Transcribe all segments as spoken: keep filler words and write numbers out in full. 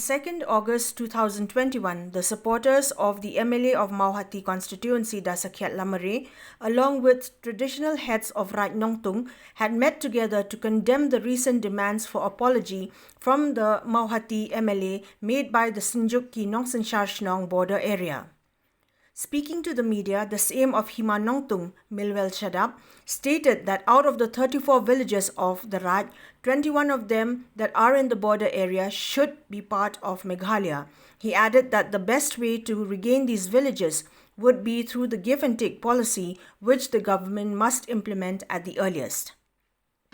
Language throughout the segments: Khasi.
second August two thousand twenty-one, the supporters of the M L A of Mawhati constituency, Dasakhiat Lamare, along with traditional heads of Raid Nongtung, had met together to condemn the recent demands for apology from the Mawhati M L A made by the Synjuk ki Nongsynshar Shnong border area. Speaking to the media, the Syiem of Hima Nongtung, Milwel Shadap, stated that out of the thirty-four villages of the Raid, twenty-one of them that are in the border area should be part of Meghalaya. He added that the best way to regain these villages would be through the give and take policy, which the government must implement at the earliest.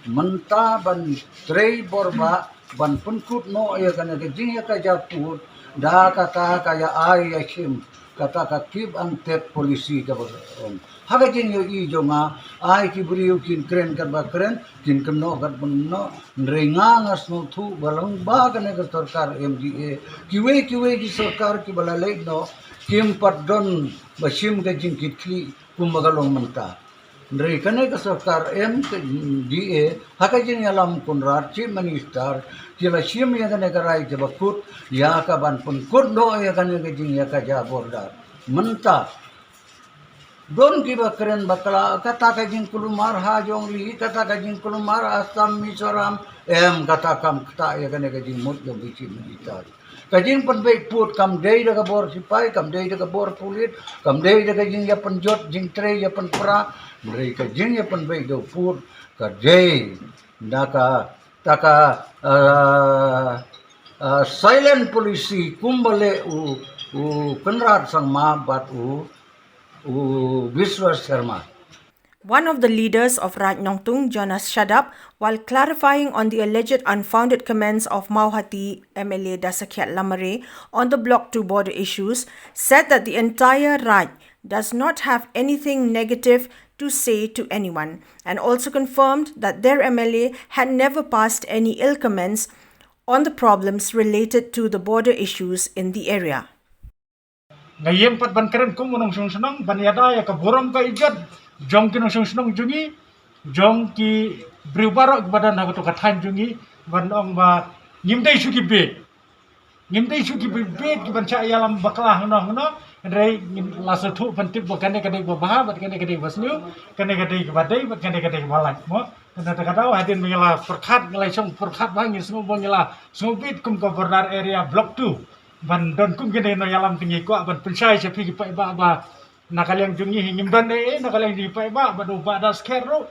Mynta ban trei bor ba ban pynkut noh ïa kane ka jingïakajia pud da kata ka ïa ai ïa shim, kata ka keep and take policy kaba ka ong. Ha ka jingïohi jong nga, ai ki briew kin kren katba kren, kin kynnoh katba kynnoh, hynrei nga nga sngewthuh ba lyngba kane ka sorkar M D A, kiwei kiwei ki sorkar kiba la leit noh, kim pat don ba shim ka jingkitkhlieh kumba ka long mynta. Hynrei kane ka sorkar M D A, ha ka jingïalam Conrad, Chief Minister, ki la shim ïa kane ka rai kaba kut, ïa ka ban pynkut noh ïa kane ka jingïakajia border. Mynta don kiba kren bakla, kata ka jingkulmar ha jong Delhi, kata ka jingkulmar Assam, Mizoram, em kata kam ktah ïa kane ka jingmut jong ki Chief Minister. Ka jingpynbeit pud kam dei da ka bor sipai, kam dei da ka bor pulit, kam dei da ka jingïapynjot, jingtrei, ïapynpra, hynrei ka jingïapynbeit da u pud ka dei da kata ka, ah, ah, silent policy kumba leh u, u Conrad Sangma bad u, u Biswas Sharma. One of the leaders of Raid Nongtung, Jonas Shadap, while clarifying on the alleged unfounded comments of Mawhati M L A Dasakhiat Lamare on the Block two border issues, said that the entire Raid does not have anything negative to say to anyone, and also confirmed that their M L A had never passed any ill comments on the problems related to the border issues in the area. Nga ïeng pat ban kren kum u nongshong shnong ban ïada ïa ka burom ka ijot jong ki nongshong shnong jong ngi, jong ki briew baroh kiba don ha kato ka thaiñ jong ngi, ban ong ba ngim dei shuh ki bieit. Ngim dei shuh ki bieit kiban shah ïalam bakla hangno hangno, hynrei ngin la sngewthuh ban tip ba kane ka dei kaba bha bad kane ka dei kaba sniew, kane ka dei kaba dei bad kane ka dei kaba lait mo. Kane ka daw hadien ba ngi la pyrkhat, ngi la shong pyrkhat ba ngi sngew ba ngi la sngewbit kum ka border area block two. Ban don kum kine nongïalam te ngi kwah ban pynshai sha phi ki paidbah ba na ka liang jong ngi hi ngim don ei ei na ka liang jong ki paidbah, bad u Bah Dasakhiat ruh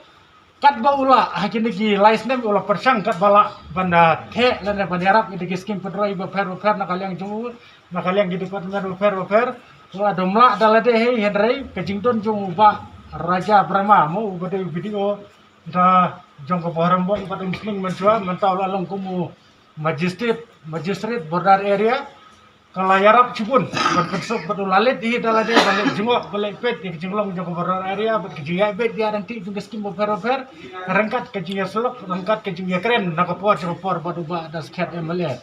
katba u lah ha kine ki lai snem u la pyrshang katba lah ban da theh lane ban ïarap ïa ki skim pynroi bapher bapher na ka liang jong u, na ka liang ki department bapher bapher. U la dom lah da lade hi, hynrei ka jingdon jong u Bah Raja Brahma mo, uba dei u B D O da jong ka Bhoirymbong bad Umsning mynshuwa, mynta u la long kum u magistrate, magistrate border area. Ka la ïarap shibun ban pynsuk bad u la leit hi da lade, ba leit jngoh, ba leit peit ïa ka jinglong jong ka border area bad ka jingïaibeit ïa dang tih jong ka skim bapher bapher, ryngkat ka jingïasyllok, ryngkat ka jingïakren na ka por sha ka por bad u Bah Dasakhiat M L A.